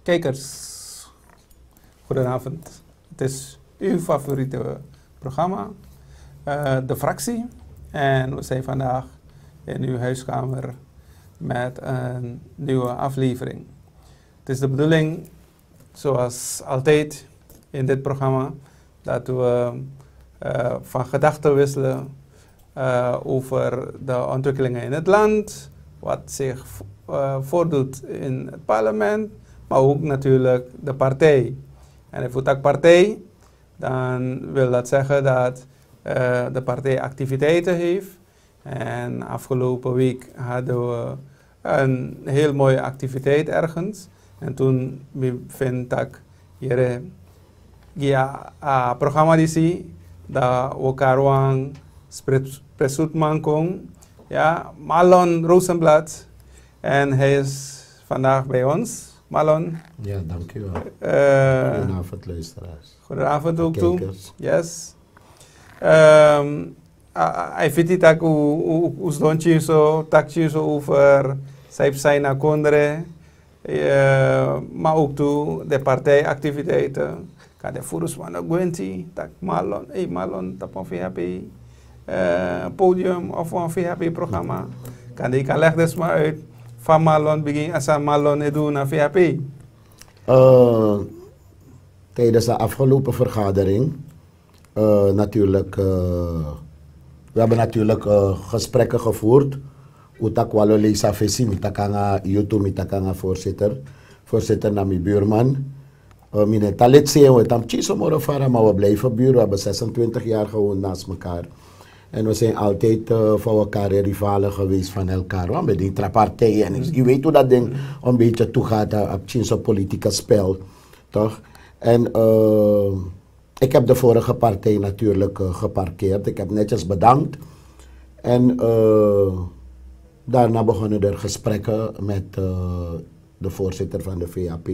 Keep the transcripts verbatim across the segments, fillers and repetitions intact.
Kijkers, goedenavond. Het is uw favoriete programma, eh, De Fractie. En we zijn vandaag in uw huiskamer met een nieuwe aflevering. Het is de bedoeling, zoals altijd in dit programma, dat we eh, van gedachten wisselen eh, over de ontwikkelingen in het land, wat zich eh, voordoet in het parlement, maar ook natuurlijk de partij. En als ik zeg partij, dan wil dat zeggen dat eh, de partij activiteiten heeft. En afgelopen week hadden we een heel mooie activiteit ergens. En toen mi vind ik hier, eh, ja, a programma disi, dan we karwan presutman kon. Ja, Marlon Rosenblad. En hij is vandaag bij ons. Marlon. Ja, dank u wel. Eh, goedenavond, luisteraars. Goedenavond ook toe. Yes. Ehm, a- a- a fiti tak u u- u sidon tyinso, tak tyinso over san yu psa ini a kondre, eh, ma ook tu de partijactiviteiten. Kan de furu sma no gwenti tak Marlon, ei Marlon, tapu wan vhp eh, podium of wan vhp programma. Kan de yu kan leg de sma uit fa Marlon bigin en san Marlon e du na vhp? Eh, tijdens de afgelopen vergadering, eh, natuurlijk, eh, we hebben natuurlijk eh, gesprekken gevoerd. Utak walo leisa fesi, mi takanga yutu, mi takanga voorzitter. Voorzitter na mi buurman. Eh, mi ne talit se, we tam tyiso moro fara, maar we blijven buur. We hebben zesentwintig jaar gewoond naast elkaar. En we zijn altijd eh, voor elkaar rivalen geweest van elkaar. We hebben die tra partijen. En je weet hoe dat ding een beetje toegaat eh, op Chinese politieke spel. Toch? En eh, ik heb de vorige partij natuurlijk eh, geparkeerd. Ik heb netjes bedankt. En eh, daarna begonnen er gesprekken met eh, de voorzitter van de V H P.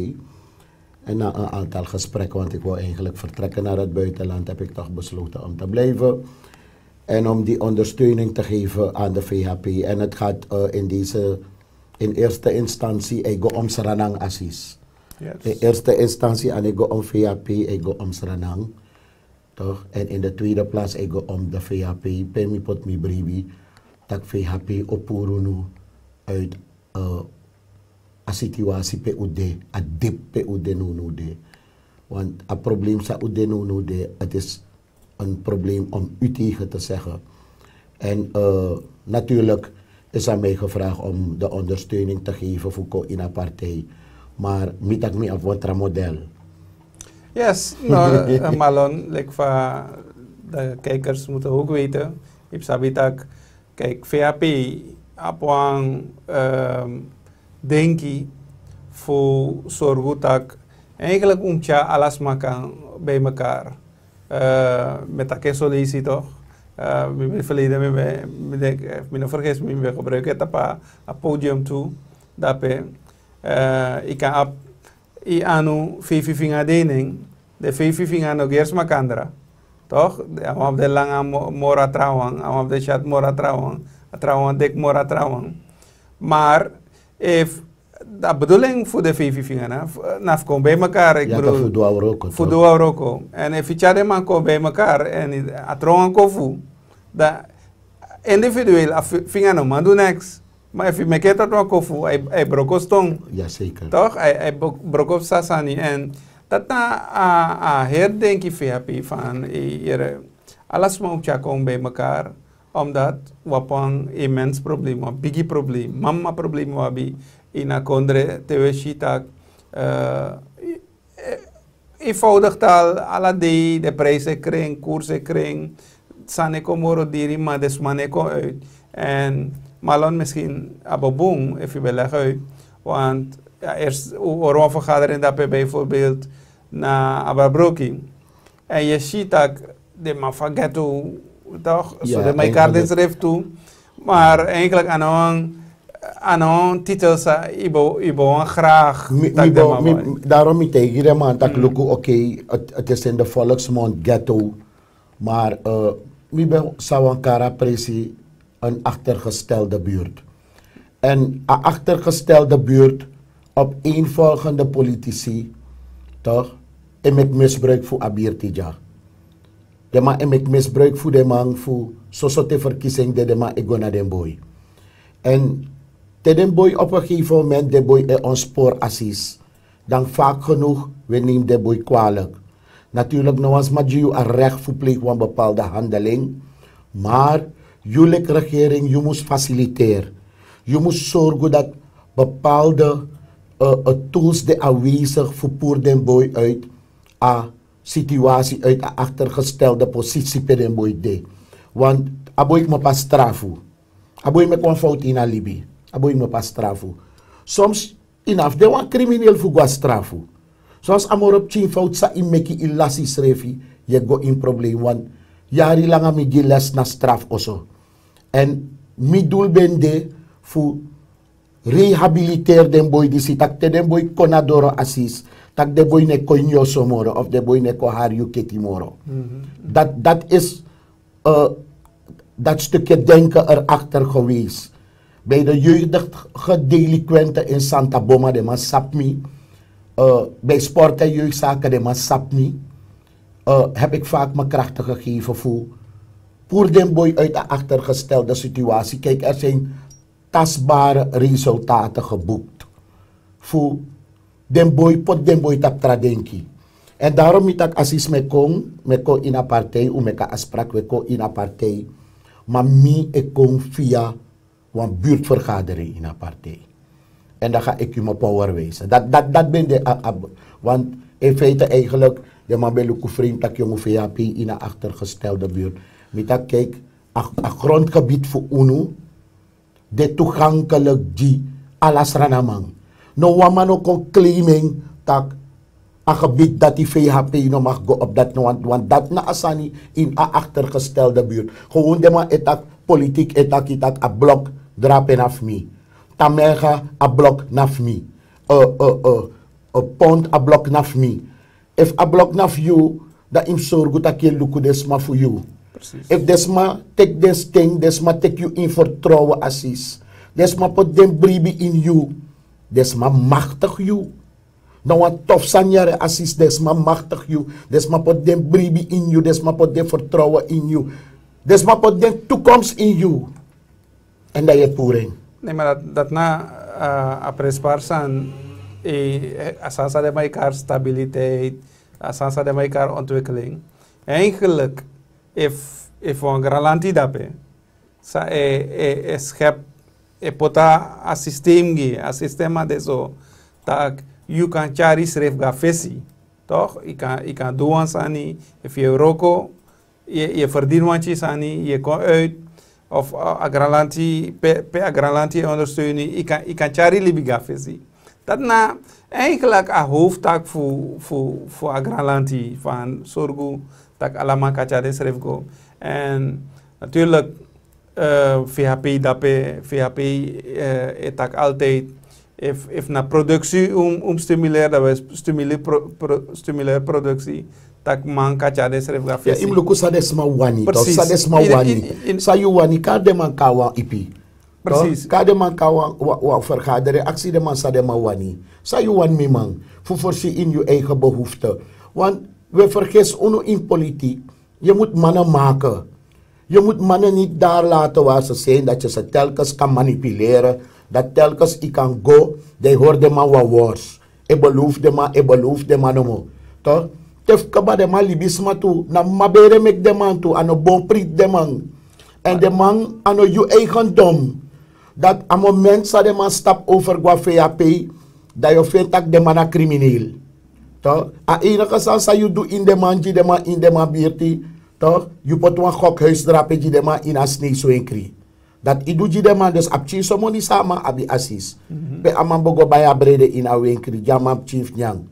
En na een aantal gesprekken, want ik wou eigenlijk vertrekken naar het buitenland, heb ik toch besloten om te blijven. En om die ondersteuning te geven aan de V H P. En het gaat eh, in deze, in eerste instantie, ik go om Sranang Assis. Yes. In eerste instantie, aan ik go om V H P, ik go om Sranang. Toch? En in de tweede plaats, ik go om de V H P. Pe mi pot mi bribi, tak V H P opuru nu uit eh, a situatie pe u de, a dip pe u de no no de. Want a probleem sa u de no no de, het is een probleem om u tegen te zeggen. En eh, natuurlijk is aan mij gevraagd om de ondersteuning te geven voor Ko in a partij. Maar mi tak mi op wat model. Yes, no, eh, Marlon, like fa de kijkers moeten ook weten. Yu sabi tak, kijk, V H P abi wan ehm, denki fu sorgu tak eigenlijk un tyari ala sma kan bij elkaar. Eh, met a keso leisi toch. Eh, mi ben verleden, mi ben, mi denk, eh, mi no vergis, mi ben gebruik het op a, a podium toe. Dape, eh, ik kan op i anu feifi finga de nen, de feifi finga no gersi makandra. Toch? A wan fu de langa mo- moro a trawan, a wan fu de syat moro a trawan, a trawan dik moro a trawan. Maar efu a bedoeling fu de feifi finga na fu- na fu kon bij mekaar, ik Ja, bedoel, toch, fu du a wroko, fu toch? Du a wroko. En efu i tyari den man kon bij mekaar en a trawan kon fu, dan individueel a fi- finga no man du niks. Maar efu i meki en tot wan kon fu, hij, hij broko ston. Jazeker. Toch? Hij, hij bro- broko sasani. En dat na a, a herdenki V H P van, eh, hier, eh, ala sma un tyari kon bij mekaar. Omdat wi abi wan immens probleem, wan bigi probleem, mama probleem wi abi ini a kondre te wi si tak, eh, eh, eenvoudig taal, ala dei, de prijs e kring, koers e kring, sani e kon moro diri, maar de sma no e kon uit. En Marlon misschien abi bun, efu yu ben leg uit, want ja, eerst, u hori wan vergadering dape bijvoorbeeld na Abra Broki. En yu si tak den man fu a ghetto, toch? So den man e kari densrefi tu. Maar eigenlijk a no wan, a no wan titel san yu bo- yu bo wan graag. Mi- tak mi den bo- man mi- wan. Daarom mi taigi den man tak luku, oké, het, het is in de volksmond ghetto. Maar eh, mi ben sa wan kari a presi een achtergestelde buurt. En a achtergestelde buurt Op een volgende politici, toch, e meki misbruik fu abirti dya. Den man e meki misbruik fu den man fu soso te verkiezing de den man e go na den boi. En te den boi op een gegeven moment den boi e ontspor asis, dan vaak genoeg we neem den boi kwalijk. Natuurlijk no wan sma gi yu a recht fu pleeg wan bepaalde handeling, maar yu lik regering yu mus faciliteer. Yu mus sorgu dat bepaalde uh, uh, tools de aanwezig fu poer den boi uit a situatie uit a achtergestelde positie pe den boi de. Want a boi kma pas strafu. A boi meki wan fout in a libi. A boi kma pas strafu. Soms ina fu de wan krimineel fu go a strafu. Soms a moro pikin fout san i meki i lasi i srefi, yu e go in probleem wan. Yari langa mi gi les na straf oso. En mi dul ben de fu rehabiliteer den boi disi tak' te den boi kon na doro asis, tak' den boi no e kon ini yu oso moro of den boi no e kon hari yu keti moro. Dat is dat stukje denken er achter geweest. Bij de jeugdige delinquenten in Santa Boma, den man sabi mi. Bij sport en jeugdzaken, den man sabi mi. Heb ik vaak mijn krachten gegeven voor poer den boi uit de achtergestelde situatie. Kijk, er zijn tastbare resultaten geboekt fu den boi, poti den boi tapu tra denki. En daarom mi taki asis mi e kon, mi e kon ini a partij, un meki a afsprak, we kon ini a partij. Ma mi e kon via wan buurtvergadering ini a partij. En dan ga ik u mijn power wijzen. Dat ben de. Want in feite eigenlijk, den man ben luku vreemd taki yongu vhp ini a achtergestelde buurt. Mi taki kijk, a grondgebied fu unu de toegankelijk gi ala Srananman. No wan man no kon claiming tak' a gebied dati vhp no mag go op dat no want dat na a sani in a achtergestelde buurt. Gewoon den man e taki politiek e taki tak' a blok drape na fu mi. Tamega a blok na fu mi. Pond a blok na fu mi. Efu a blok na fu yu, dan yu mus sorgu tak' yu e luku den sma fu yu. Efu den sma teki den sten, den sma teki yu in vertrouwen asis, den sma poti den bribi ini yu, den sma maktigi yu. Na wan tofu sani yari asis, den sma maktigi yu. Den sma poti den bribi ini yu, den sma poti den vertrouwen ini yu. Den sma poti den toekomst ini yu. En dan yu e poer en. Nee, maar dat, dat na uh, a prespar san e, a san san den man e kari stabiliteit, a san san den man e kari ontwikkeling. Eigenlijk, efu efu wan granlanti dape, san e, e, e schep, e poti a systeem gi, a systeem a de so, tak' yu kan tyari yusrefi go na fesi. Toch? Yu kan, yu kan du wan sani, efu yu e wroko, yu e verdien wan tyari sani, yu e kon uit, of a granlanti pe a granlanti e ondersteun yu, yu kan tyari libi go na fesi. Dati na eigenlijk a hoofdtak fu a granlanti, fan sorgu tak' ala man kan tyari densrefi go. En natuurlijk, vhp dape, vhp e taki altijd, efu na productie un mus stimuleri, dan wi stimuleri productie, tak' man kan tyari densrefi go na fesi. Yu mus luku san den sma wani. San den sma wani? San yu wani? Kari den man kon na wan ipi. Kari den man kon na wan vergadering, aksi den man san den man wani. San yu wani, mi man, fu voorzien in yu eigen behoefte? Want we vergis unu in politiek. Yu mus mannen maken. Yu mus mannen niet daar laten waar ze zijn, dat yu ze telkens kan manipuleren, dat telkens yu kan go, dan yu hori den man wan wors. E beloof den man, e beloof den man nomo. Toch? Te fu kaba den man libisma tu, na mabere meki den man tu, a no bon priti den man. En den man, a no yu eigendom. Dat a moment san den man stap over go na vhp, dan yu o feni tak' den man na krimineel. Toch? A enige sani san yu du ini den man, gi den man ini den man birti, toch, yu poti wan gokhuis drape gi den man ini a sneiswenkri. Dati yu du gi den man, dus a pikin so moni san a man abi asis. Pe a man bo go bai a brede ini a wenkri gi a man pikin fu nyan.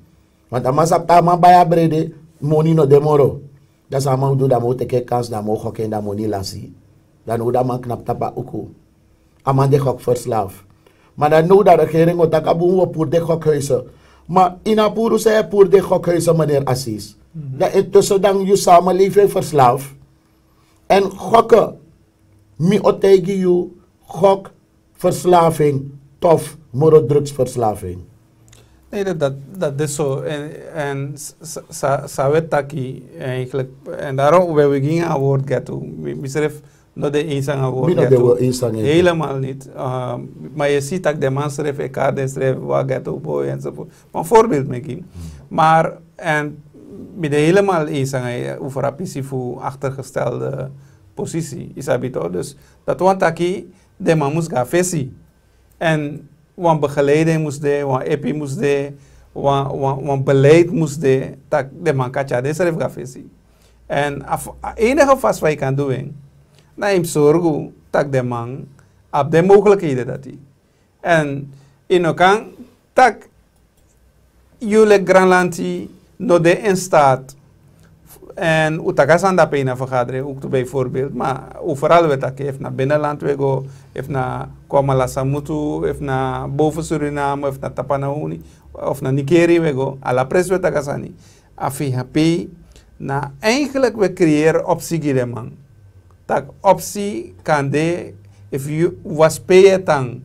Want a man sabi tak' a man bai a brede, moni no de moro. Dan san a man o du, dan a man o teki en kans, dan a man o gok en, dan a moni lasi. Dan now dan a man knapu tapu a uku. A man de gokverslaaf. Ma dan now dan regering o taki a bun, wi o puru den gokhuizen. Ma ini a puru san yu e puru den gokhuizen, meneer asis, dan intussen dan yu samenleving verslaaf. En gokken, mi o taigi yu, gokverslaving tofu moro drugsverslaving. Nee, dat, dat, dat is zo. En, en s- s- sa- sa wet taki eigenlijk. En daarom we we gingen aan woord get toe. Mi- Misref no de eens aan woord get toe. Helemaal niet. Ehm, maar je ziet dat de man schrijft, ik ga de schrijf, waar get toe boy enzovoort. Maar een voorbeeld met hem. Maar, en met de helemaal eens aan hij over apisi voor achtergestelde positie. Is abito. Dus dat want taki de man moest gaan visie. En wan begeleiding mus de, wan epi mus de, wan, wan, wan beleid mus de, tak' den man kan tyari densrefi go na fesi. En a f- a enige fasi fa yu kan du en, na yu mus sorgu tak' den man abi den mogelijkheden dati. En yu no kan tak' yu leki granlanti no de in staat. En un taki a sani dape ini a vergadering ook bijvoorbeeld, maar overal we taki, efu na binnenland we go, efu na Kwamalasamutu, efu na boven Suriname, efu na Tapanahoni, of na Nikeri we go, ala presi we taki a sani. A V H P na eigenlijk we creëren optie gi den man. Tak' optie kan de, efu yu was pe yu e tan,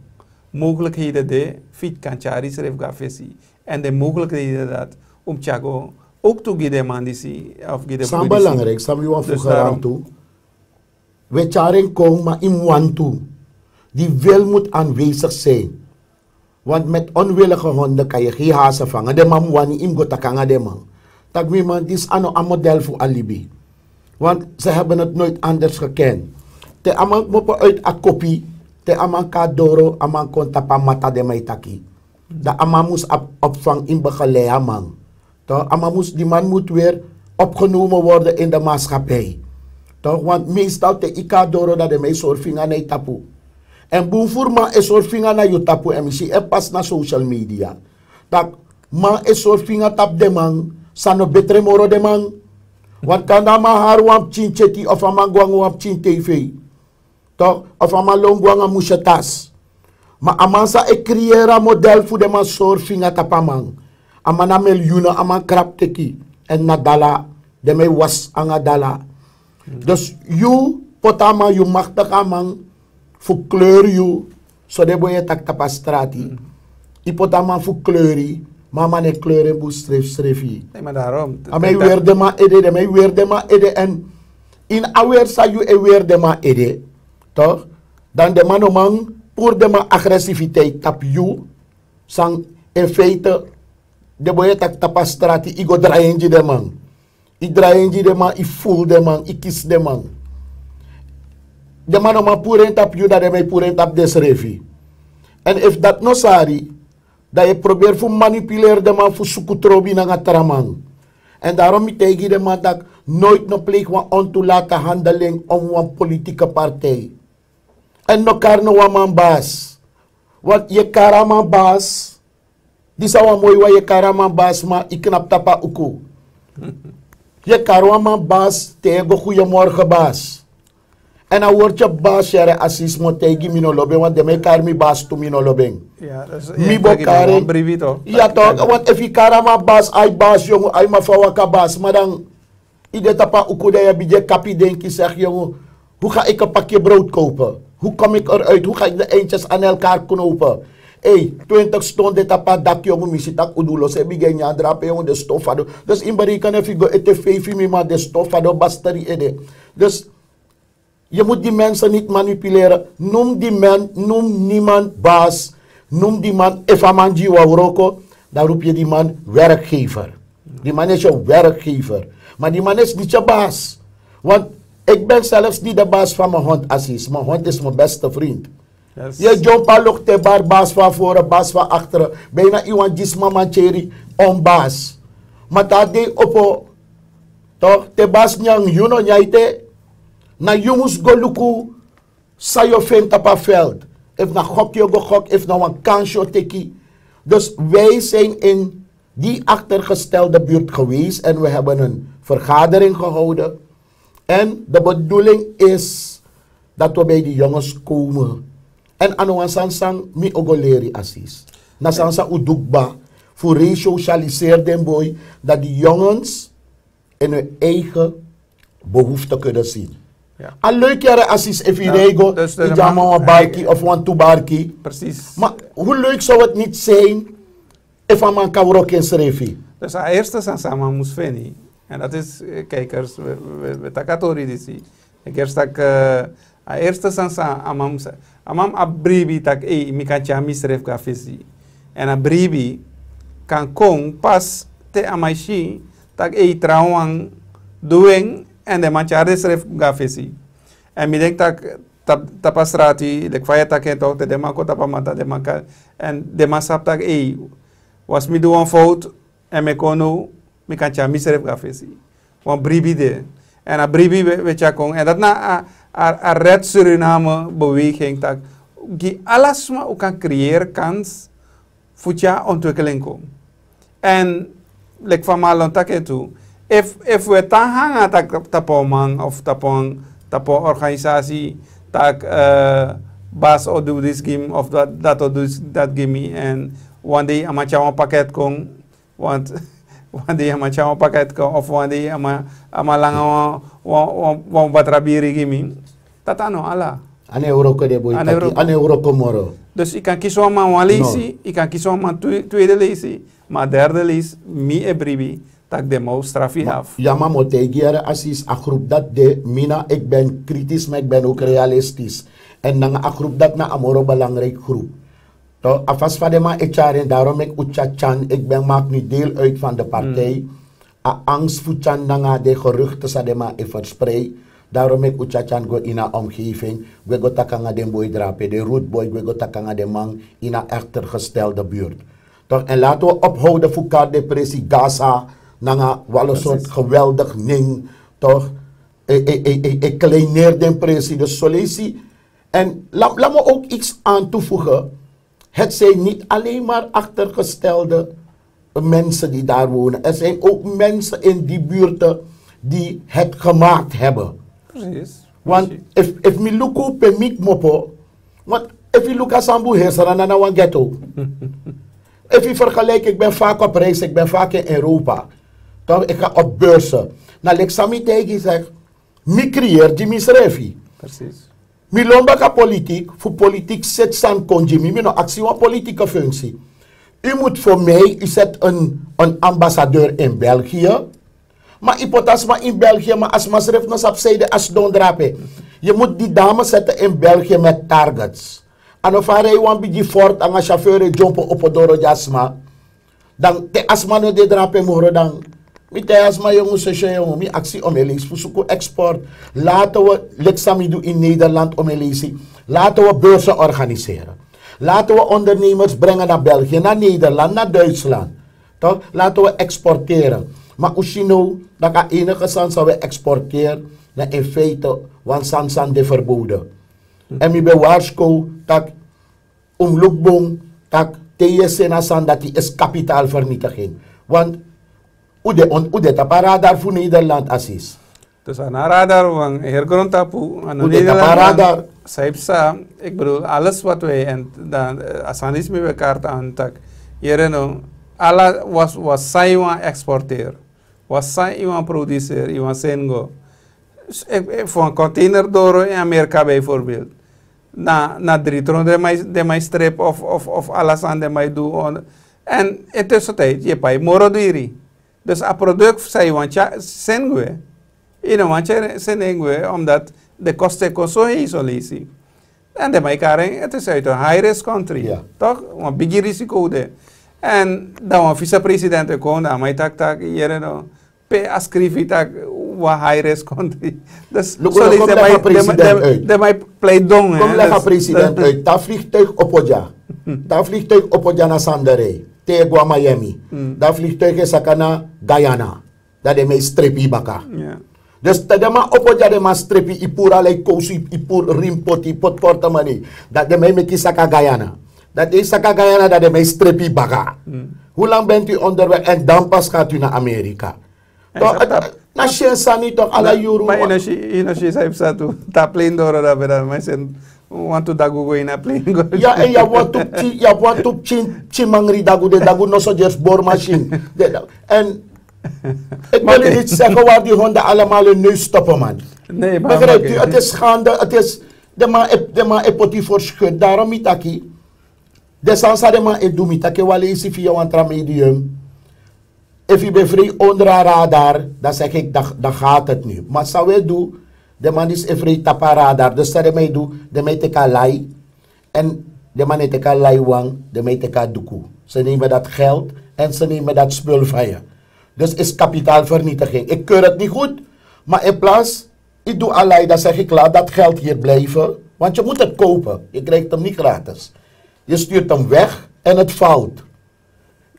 mogelijkheden de, fi yu kan tyari srefi go na fesi. En de mogelijkheden dat, um tyari go ook tu gi den man disi, of gi den boy disi. San belangrijk, san wi wan fu garan tu. We tyari en kon, ma yu mus wantu. Die wil moet aanwezig zijn. Want met onwillige honden kan je geen hazen vangen. Den man mus wani, yu mus go taki nanga den man. Tak' mi man, disi a no a model fu a libi. Want ze hebben het nooit anders gekend. Te a man kmopo uit a kopi, te a man kon na doro, a man kon tapu a mata, den man e taki. Dan a man mus op- opvang in begeleid a man. Toch? A man mus, die man moet weer opgenomen worden in de maatschappij. Toch? Want meestal te yu kon na doro dan den man e sori finga na yu tapu. En bun furu man e sori finga na yu tapu, en mi si en pasi na social media. Tak' man e sori finga tapu den man, san no betre moro den man. Want kande a man hari wan pikin tyeti of a man go nanga wan pikin tv. Toch? Of a man lon go nanga musu tas. Ma a man san e creëer a model fu den man sori finga tapu a man. A man na miljoenen, a man krapu teki. En na dala, den man e wasi nanga dala. Dus yu poti a man, yu maktigi a man fu kleur yu, so den boi e taki tapu a strati. Yu poti a man fu kleur yu, ma a man no e kleur en bun srefsrefi. A man e weri den man ede, den man e weri den man ede, en ini a weri san yu e weri den man ede, toch? Dan den man no man puru den man agressiviteit tapu yu, san in feite den boi e taki tapu a strati, yu go drai en gi den man. Yu drai en gi den man, yu furu den man, yu kisi den man. Den man no man puru en tapu yu, dan den man e puru en tapu densrefi. En efu dati no sari, dan yu e proberi fu manipuleri den man fu suku trobi nanga tra man. En daarom mi taigi den man tak' nooit no pleeg wan ontoelaten handeling om wan politieke partij. En no kari no wan man basi. Want yu e kari a man basi, disi a wan moi wan, yu e kari a man basi, ma yu knapu tapu a uku. Yu e kari wan man basi te yu e go goeiemorgen basi. En a wortu basi, yere, a sisma taigi, mi no lobi en, want den man e kari mi basi tu, mi no lobi en. Mi bo kari en. Ya toch, want efu yu kari a man basi, ai basi yongu, ai man, fa waka basi, ma dan yu de tapu a uku, dan yu e bigin e kapu denki, segi yongu, hoe ga ik een pakje brood kopen? Hoe kom ik eruit? Hoe ga ik de eindjes aan elkaar knopen? Ei, twintig ston de tapu a daki, yongu, mi si tak' un du lo, san e bigin e nyan drape, yongu, den ston fadon. Dus yu mus bereken, efu yu go ete feifi, mi man, den ston fadon basteri ede. Dus yu mus die mensen niet manipuleren. Noem die man, noem niemand baas. Noem die man, efu a man gi yu wan wroko, dan roep je die man werkgever. Die man is je werkgever. Maar die man is niet je baas. Want ik ben zelfs niet de baas van mijn hond, Aziz. Mijn hond is mijn beste vriend. Yu e dyompo a loktu, te bari basi fu a foro, basi fu a aktru. Bijna yu wani gi sma mankeri, on basi. Ma te a dei opo, toch, te basi nyan, yu no nyan ete. Na yu mus go luku san yu o feni tapu a veld. Efu na gok yu o go gok, efu na wan kansi yu o teki. Dus wij zijn in die achtergestelde buurt geweest en we hebben een vergadering gehouden. En de bedoeling is dat we bij die jongens komen. En a no wan sani san mi o go leri, Aziz. Na sani san un du kba, fu resocialiseer den boi, dat die jongens in hun eigen behoefte kunnen zien. A leuk, yere, Aziz, efu yu rei go, yu gi a man wan barki of wan tu barki. Maar hoe leuk zou het niet zijn Efu a man kan wroko ensrefi. Dus a eerste sani san a man mus feni, en dat is, eh, kijkers, we, we, we taki a tori disi. Ik eerst taki, eh, a eerste sani san a man mus, a man abi bribi taki ei, mi kan tyari misrefi go na fesi. En a bribi kan kon pas te a man si taki ei, trawan du en, en den man tyari densrefi go na fesi. En mi denki taki tap-, tapu a strati, leki fa yu e taki en tok, te den man kon tapu a mata, den man kan, en den man sabi taki ei, wansi mi du wan fowtu, en mi e kon now, mi kan tyari misrefi go na fesi. Wan bribi de. En a bribi we, we tyari kon. En dati na a, a, a Red Suriname Beweging taki gi ala sma un kan creëer kans fu tyari ontwikkeling kon. En leki fa Marlon taki en tu, efu, efu we tan hanga taki tapu wan man of tapu wan, tapu wan organisasi, taki, eh, Bas o du disi gi mi of dat, dat o du dati gi mi, en wan dei a man tyari wan paket kon, want wan dei a man tyari wan paket kon, of wan dei a man, a man langa wan, wan, wan, wan batra biri gi mi. Dati a no ala. A no e wroko de, boi, a no e taki wroko. A no e wroko moro. Dus yu kan kisi wan man wan leisi, yu kan kisi wan man twe-, tweede leisi, ma a derde leisi, mi e bribi taki den man o strafu yu afu. Ya, ma mi o taigi yu, Asis, a groep dati de, mi na, ik ben kritisch, maar ik ben ook realistisch. En nanga a groep dati na a moro belangrijk groep. Toch, a fasi fa den man e tyari en, daarom meki un tyatyan, ik ben, maak niet deel uit van de partij. A angst fu tyan nanga den geruchten san den man e versprei. Daarom meki un tyatyan go ini a omgeving. Gwe go taki nanga den boi drape, den root boy, gwe go taki nanga den man ini a achtergestelde buurt. Toch, en laten we ophouden fu kari den presi Gaza nanga wale soort geweldig nen. Toch, e, e, e, e, e kleineer den presi. Dus zo leisi. En la, laat me ook iets aan toevoegen. Het zijn niet alleen maar achtergestelde mensen die daar wonen. Er zijn ook mensen in die buurten die het gemaakt hebben. Precies. Want precies. If, if mi luku pe mi kmopo, want if yu luku a san bun Hesra na na wan ghetto. If yu vergelijk, ik ben vaak op reis, ik ben vaak in Europa. Toch, ik ga op beurzen. Na leki san mi taigi yu, zeg, mi creëer gi misrefi. Precies. Mi lon baka politiek, fu politiek seti sani kon gi mi, mi no aksi wan politieke functie. U moet voor mij, u zet een, een ambassadeur in België. Maar u poti a sma in België, maar a sma srefi no sabi san ede a sidon drape. Je moet die dame zetten in België met targets. A no fa a rij wan bigi Ford nanga chauffeur e dyompo opo doro gi a sma. Dan te a sma no de drape moro dan. Mi taigi a sma, yongu, sesi, yongu, mi aksi om e leisi fu suku export. Laten we, leki san mi du in Nederland om e leisi. Laten we beurzen organiseren. Laten we ondernemers brengen naar België, naar Nederland, naar Duitsland. Toch? Laten we exporteren. Maar un si now, dat a enige sani san we exporteren, na in feite wan sani san de verboden. En mi ben waarschuw taki un mus luku bun taki te yu e seni a sani dati is kapitaalvernietiging. Want un de, un de tapu a radar fu Nederland, Asis. Dus a no a radar wan, heri grontapu, a no Nederland wan. Un de tapu a radar. San yu psa, ik bedoel, alles wat wij, en dan, eh, a sani disi mi ben kaart aan taki, yere no, ala wan, wan san yu wani exporteer, wan san yu wani produseer, yu wani seni go. S-, eh, eh, fu wan container doro in Amerika bijvoorbeeld. Na, na dri tron den man e, den man e strip of, of, of ala sani den man e du. En in tussentijd, yu e pai moro diri. Dus a product san yu wani tyari seni gwe, yu no wani tyari seni gwe, omdat den kosten e kon so hei so leisi. En den man e kari en, het is uit een high risk country. Ja. Toch? Wan bigi risico de. En dan wan vicepresident e kon, dan a man e taki taki, yere no, pe a skrifi taki wan high risk country. Dus luku, so leisi den man e, den man e pleit don, hè. Kon mi legi a president uit. Te a vliegtuig opo dya. Te a vliegtuig opo dya na Sanderij. Te yu e go na Miami. Te a vliegtuig e saka na Guyana. Dan den man e strepi yu baka. Dus te den man opo dya, den man strepi, yu puru ala yu kowsu, yu puru rim poti, yu poti portemonnee. Dan den man e meki yu saka Guyana. Dan te yu saka Guyana, dan den man e strepi yu baka. Hoe lang bent u onderweg? En dan pas gaat u naar Amerika. Toch, na syen sani toch, ala yuru. Ma yu no si, yu no si san yu psa tu. Te a plane doro drape, dan man seni wantu dagu go ini a plane go. Ja, en yu abi wantu pikin, yu abi wantu pikin, pikin mangri dagu, den dagu no so dyersi bori masin. En ik wil u niet zeggen waar die honden allemaal hun neus stoppen, man. Nee, maar begrijpt u? Het is schande, het is, den man e, den man e poti yu fu schut. Daarom mi taki, De sani san den man e du, mi taki en wan leisi via wan tra medium. Efu yu ben frei onder a radar, dan zeg ik, dan, dan gaat het nu. Maar san wi e du, den man disi e frei tapu a radar. Dus san den man e du, den man e teki a lai. En den man e teki a lai wan, den man e teki a duku. Ze nemen dat geld en ze nemen dat spul van je. Dus is kapitaalvernietiging. Ik keur het niet goed, maar in plaats, ik doe a lai, dan zeg ik, laat dat geld hier blijven. Want je moet het kopen. Je krijgt hem niet gratis. Je stuurt hem weg en het valt.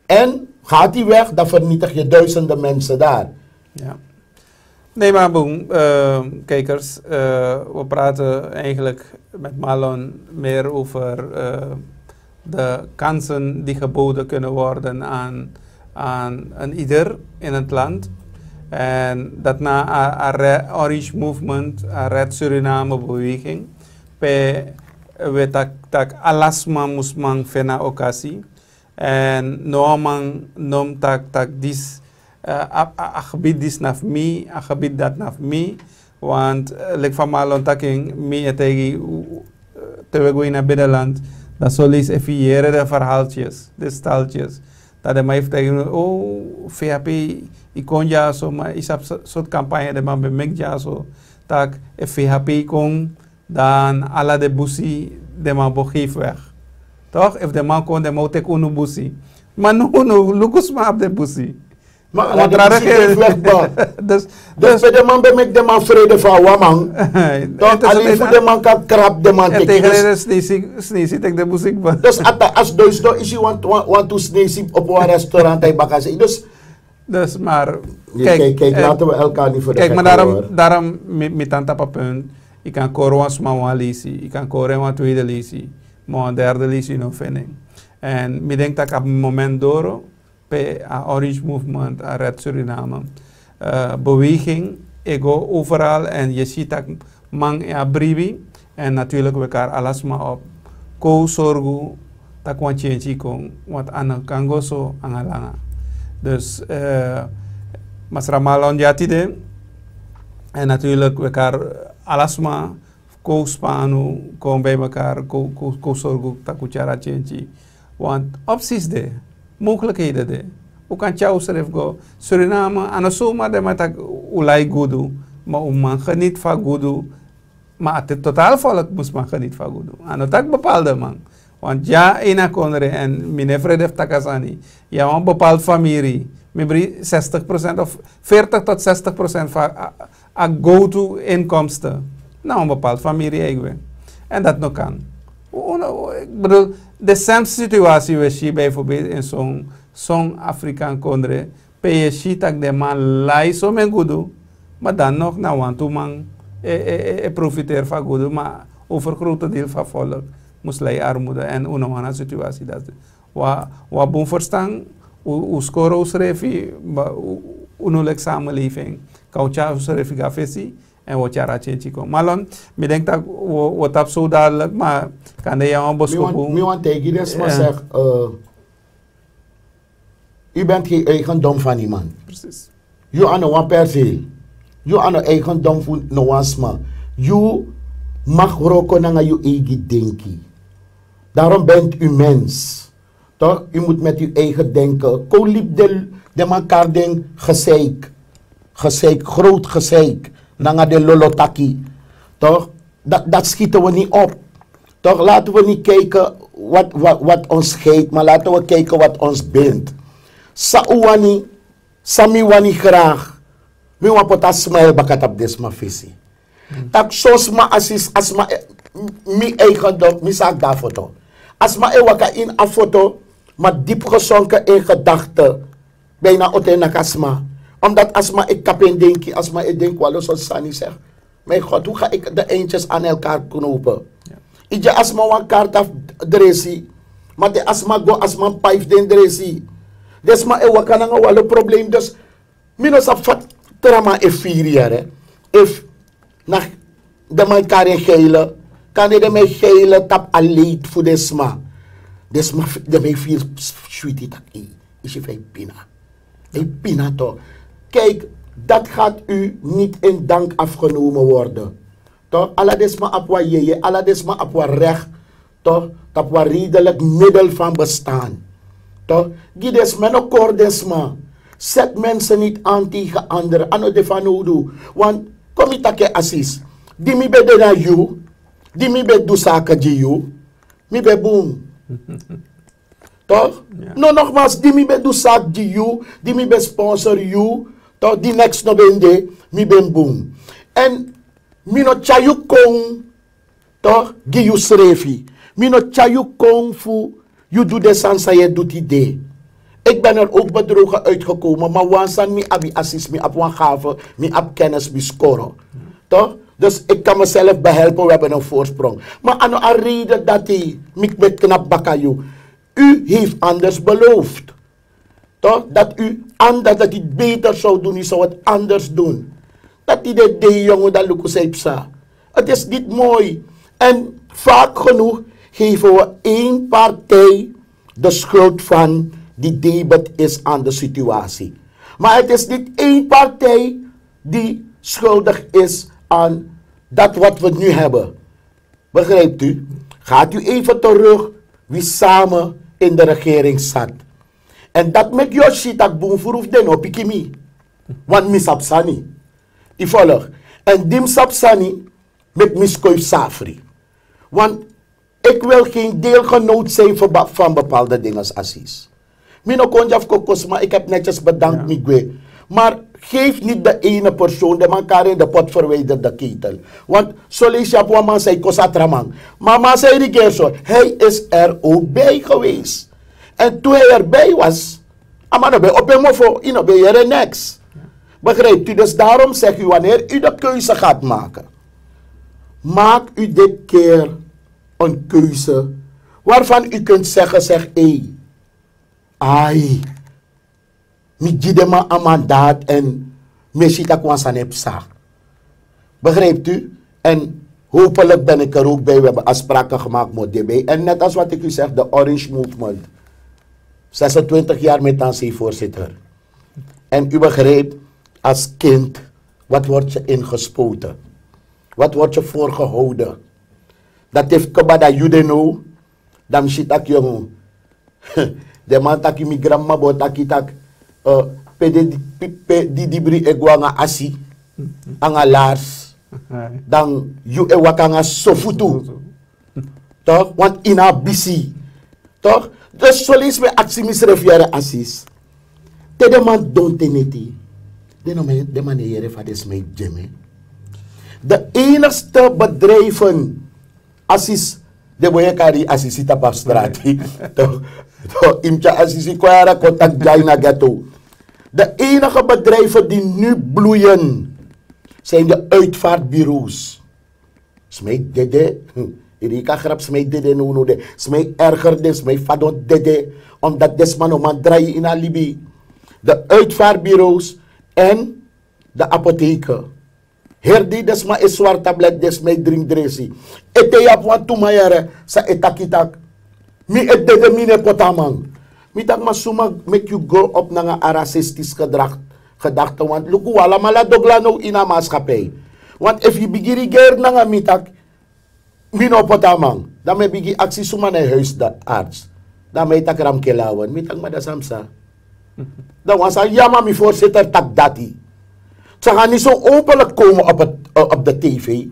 En gaat hij weg, dan vernietig je duizenden mensen daar. Ja. Nee, maar boem, eh, kijkers, eh, we praten eigenlijk met Marlon meer over eh, de kansen die geboden kunnen worden aan, aan een ieder in het land. En dat na a, a re- Orange Movement, a Red Suriname beweging, pe we tak, tak ala sma mus man feni a okasi. En no wan man no mus taki tak' disi, eh, a, a, a gebied disi na fu mi, a gebied dati na fu mi. Want eh, leki fa Marlon taki en, mi e taigi yu, eh, te wi e go ini a binnenland, dan son leisi efu yu yere den verhaaltjes, den staltjes, dan den man e fu taigi unu, o, V H P, yu kon dyaso, ma yu sabi so- sortu kampanye den man ben meki dyaso, tak' efu V H P kon, dan ala den busi den man bo gefi weg. Toch? Efu den man kon, den man o teki unu busi. Ma no, no, luku sma abi den busi. Maar ala den busi gefi weg, ba. Dus, Dus dus, pe den man ben meki den man frede fu a wan man. Toch, dus alleen fu den man kan krap den man en teki. tegen Dus, reden sneisi, sneisi teki den busi kba. dus ata as dois no isi wan, wan, wan tu sneisi op wan restaurant hij baka sei. Dus Dus maar, je- kijk, kijk, kijk, eh, laten we elkaar niet voor de kijk, gek maar daarom, houden. Daarom mi, mi tan tapu a punt, yu kan kori wan sma wan leisi, yu kan kori wan tweede leisi, maar wan derde leisi no feni en. En mi denk dat a moment doro, pe a Orange Movement, a Red Suriname, eh, beweging, e go overal en yu si tak' man e abi bribi, en natuurlijk we kari ala sma op. Kon sorgu tak' wan change kon, want a no kan go so nanga langa. Dus eh, masra Marlon de a tide, en natuurlijk we kari ala sma, kon span unu, kon bij mekaar, kon, kon, kon sorgu tak' un tyari a change. Want opties de, mogelijkheden de. Un kan tyari unsrefi go. Suriname, a no zomaar den man taki un lai gudu, maar un man geniet fu a gudu. Maar het totaalvolk mus man geniet fu a gudu. A no taki bepaalde man. Want dya ini a kondre, en mi no e frede fu taki a sani, yu abi wan bepaalde famiri, mi bri zestig procent of veertig tot zestig procent fu a, a go-to inkomsten na wan bepaalde famiri e gwe. En dat no kan. Un- un- Ik bedoel, dezelfde situatie we si bijvoorbeeld in son, son Afrikaan kondre, pe yu e si tak' den man lai somen gudu, maar dan nog na wantu man e, e, e, e profiteri fu a gudu, maar overgrote deel fu a volk mus lai armoede en un no wani a situatie dati. Wi abi, wi abi bun ferstan, un, un skori unsrefi, ma un, un no leki samenleving. Kan un tyari unsrefi go na fesi, en wi o tyari a change kon. Marlon, mi denk tak' wi, wi o tapu so dadelijk, maar kande yu abi wan Mi wan, mi boskopu. wan taigi den sma, Ja. Zeg, eh, u bent geen eigendom van niemand. Precies. Yu a no wan perseel. Yu a no eigendom fu no wan sma. Yu mag wroko nanga yu eigi denki. Daarom bent u mens. Toch? U moet met uw eigen denken. Kon libi den, den man kari den gezeik. Gezeik, groot gezeik. Nanga den lolotaki. Toch? Dat, dat schieten we niet op. Toch? Laten we niet kijken wat, wat, wat ons scheidt, maar laten we kijken wat ons bindt. San un wani, san mi wani graag. Mi wani poti a smile baka tapu den sma fesi. Tak' son sma, a sma, a sma, eh, mi eigendom, mi sa go na foto. A sma e waka ini a foto, maar diep gezonken in gedachten. Bijna o ten naki a sma. Omdat a sma e kapu en denki, a sma e denki wan lo sortu sani, zeg. Mijn God, hoe ga ik de eindjes aan elkaar knopen? Yu gi a sma wan karta fu dresi, ma te a sma go, a sma pai fu den dresi. Den sma e waka nanga wan lo probleem. Dus mi no sabi fa tra man e firi yere. Efu na den man e kari en geile, kande den man e geile tapu a leiti fu den sma. Den sma, den man e firi switi taki, yu si fa yu pina. Yu pina toch. Kijk, dat gaat u niet in dank afgenomen worden. Toch? Ala den sma abi wan yeye, ala den sma abi wan recht. Toch, tapu wan redelijk middel van bestaan. Toch, gi den sma, no kori den sma. Zet mensen niet aan tegen anderen. A no de van nodu. Want, kon mi taki, Asis, di mi ben de na yu, di mi ben du saka gi yu, mi ben bun. Toch? No, nogmaals, di mi ben du saka gi yu, di mi ben sponsor yu, toch, di next no ben de, mi ben bun. En mi no tyari yu kon, toch, gi yu srefi. Mi no tyari yu kon fu yu du den sani san yu e du tide. Ik ben er ook bedrogen uitgekomen, maar wan sani mi abi, Asis, mi abi wan gave, mi abi kennis, mi score. Toch? Dus ik kan mezelf behelpen, we hebben een voorsprong. Maar a no a reden dati mi ben knap baka yu. U heeft anders beloofd. Toch? Dat u anders, dat u het beter zou doen, u zou het anders doen. Dat idee, jongen, dat luku sei psa. Het is niet mooi. En vaak genoeg geven we één partij de schuld van die debet is aan de situatie. Maar het is niet één partij die schuldig is aan dat wat we nu hebben. Begrijpt u? Gaat u even terug wie samen in de regering zat. En dat met Yoshi tak bun furu fu den no piki mi. Want mi sabi sani. I volg. En di mi sabi sani, met mi skuif safri. Want ik wil geen deelgenoot zijn van, van bepaalde dingen, Asis. Mi no kon dya fu kon kosi, maar ik heb netjes bedankt, mi gwe. Maar geef niet de ene persoon, de man kari in de pot, verwijder de ketel. Want zo lees je op wan man zei kosi a tra man. Maar man zei regeer zo, hij is er ook bij geweest. En toen hij erbij was, a man no ben opo en mofo, i no ben yere niks. Begrijpt u? Dus daarom zeg u, wanneer u de keuze gaat maken, maak u dit keer een keuze waarvan u kunt zeggen, zeg, hé, ai, mi gi den man a mandaat en mi e si tak' wan sani e psa. Begrijpt u? En hopelijk ben ik er ook bij. We hebben afspraken gemaakt, moet erbij. En net als wat ik u zeg, de Orange Movement. Zesentwintig jaar met Tansi voorzitter. En u begrijpt, als kind, wat wordt je ingespoten? Wat wordt je voorgehouden? Dat heeft keba da yu de no, dan mi si tak' yongu. Den man taki, mi granmama bo taki tak', eh, pe di, pe, pe di dibri e go nanga asi, nanga lars, dan yu e waka nanga so futu. Toch? Want i no abi bisi. Toch? Dus so leisi mi e aksi misrefi, yere Asis. Te den man don te neti, den no man, den man no e yere fa den sma e gi en. De enigste bedrijven, Asis, den boi e kari Asisi tapu a strati. Toch? Toch? I mus tyari Asisi kon yara kon taki dyai na ghetto. De enige bedrijven die nu bloeien zijn de uitvaartbureaus. Sma e dede. Hm. Yu kan grap, sma e dede nownow de. Sma e erger de, sma e fadon dede. Omdat den sma no man drai ini a libi. De uitvaartbureaus en de apotheken. Heri dei den sma e swari tableti, den sma e dringi dresi. Ete yu abi wantu man yere san e taki tak', mi e dede, mi no e poti a man. Mi taki, ma suma meki yu grow up nanga a racistisch gedrag, gedachte? Want luku, wi alamala dogla now ini a maatskappij. Want efu yu bigin regeri nanga mi tak' mi no o poti a man, dan mi e bigin aksi suma na yu huisarts. Dan mi e taki, Ramkelawan. Mi taki, ma dati san psa? Dan wan sani yama, mi voorzitter taki dati. San kan niet zo openlijk komen op het, eh, op de tv,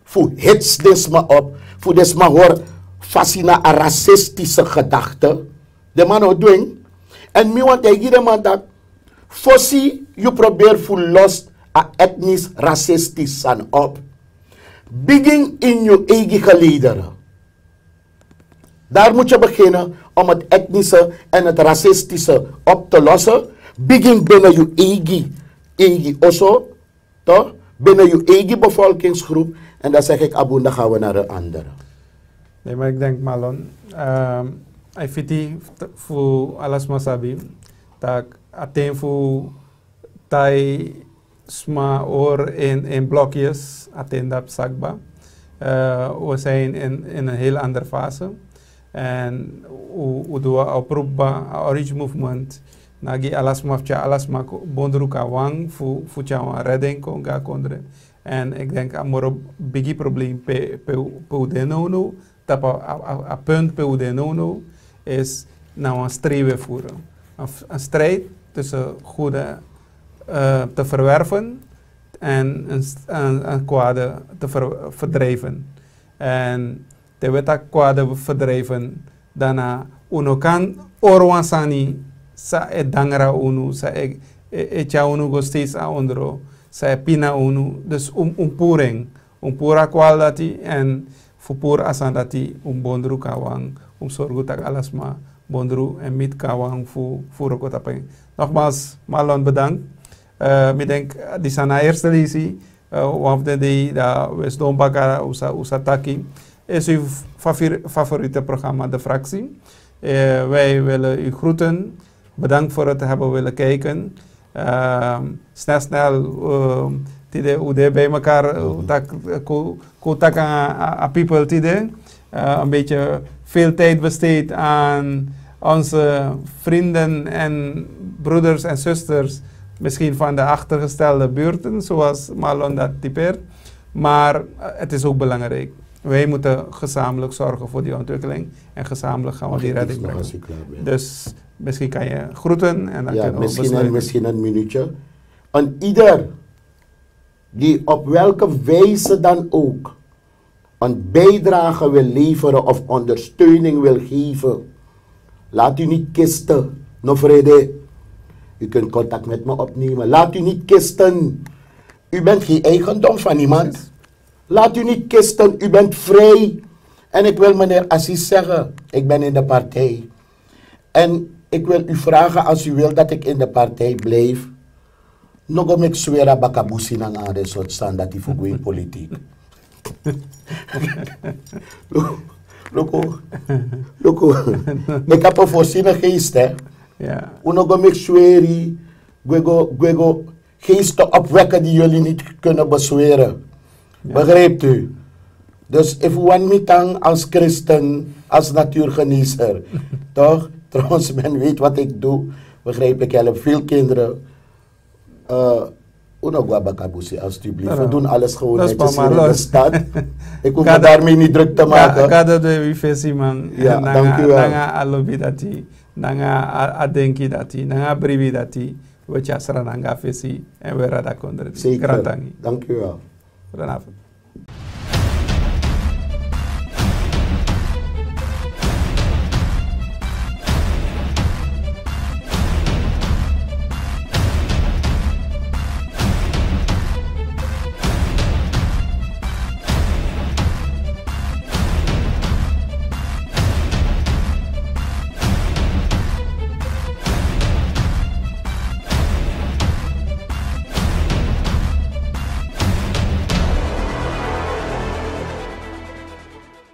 fu hits den sma op, fu den sma hori fasi na a racistische gedachte. Den man no du en. En mi wani taigi den man tak', fosi yu proberi fu losi a etnisch racistisch sani op, bigin in yu eigi gelederen. Daar moet je beginnen om het etnische en het racistische op te lossen. Bigin binnen yu eigi, eigi oso, toch? Binnen yu eigi bevolkingsgroep. En dan zeg ik, abunda, gaan we naar een andere. Nee, maar ik denk, Marlon, ehm, a e fiti fu ala sma sabi tak' a ten fu tai sma hori in, in blokjes, a ten dati psa kba. Eh, we zijn in, in een heel andere fase. En u, u du a oproep kba, a Orange Movement, na gi ala sma fu tyari ala sma kon bondru kon na wan fu, fu tyari wan redding kon gi a kondre. En ik denk a moro bigi probleem pe, pe, pe u de nownow, tapu a, a, a punt pe un de nownow, is na wan strijd we voeren. Een, een strijd tussen goede, eh, te verwerven en een, een, een kwade te ver-, verdrijven. En te we taki kwade verdrijven, dan na un no kan hori wan sani san e dangra unu, san e, e, e tyari unu go steeds a ondro, san e pina unu. Dus un, un puru en, un puru a kwal dati, en fu puru a sani dati un bondru kan wani, un sorgu taki ala sma bondru en miti kan wani fu, fu wroko tapu en. Nogmaals, Marlon, bedankt. Eh, mi denk, eh, disi na eerste leisi, eh, wan fu den dei dan we sidon baka, un sa, un sa taki. Is uw favori-, favoriete programma De Fractie. Eh, wij willen u groeten. Bedankt voor het hebben willen kijken. Ehm, snel, snel, ehm, tide un de bij elkaar, eh, un taki, eh, kon, kon taki a, a, a people tide. Eh, een beetje veel tijd besteed aan onze vrienden en broeders en zusters, misschien van de achtergestelde buurten, zoals Marlon dat typeert. Maar, eh, het is ook belangrijk. Wij moeten gezamenlijk zorgen voor die ontwikkeling en gezamenlijk gaan we die redding brengen. Dus misschien kan je groeten en dan kunnen we besluiten. Misschien een minuutje. Aan ieder die op welke wijze dan ook een bijdrage wil leveren of ondersteuning wil geven, laat u niet kisten, no vrede. U kunt contact met me opnemen. Laat u niet kisten. U bent geen eigendom van niemand. Laat u niet kisten, u bent vrij. En ik wil meneer Assis zeggen, ik ben in de partij. En ik wil u vragen, als u wilt dat ik in de partij blijf, no go meki sweri a bakabusi nanga den sortu sani dati fu go ini politiek. Luku, luku, luku. Ik heb een voorziene geest, hè. Un no go meki sweri, gwe go, gwe go geesten opwekken die jullie niet kunnen bezweren. Begrijpt u? Dus if you want me tang als christen, als natuurgenezer, toch? Trouwens, men weet wat ik doe. Begrijp, ik help veel kinderen. Eh, un no go a bakabusi, alstublieft. We doen alles gewoon netjes hier in de stad. Ik hoef me daarmee niet druk te maken. Gado de wi fesi, man. Ja, dank u wel. Nanga a lobi dati, nanga a, a denki dati, nanga a bribi dati. We tyasra nanga fesi en we rada kondre. Zeker. Dank u wel. Goedenavond.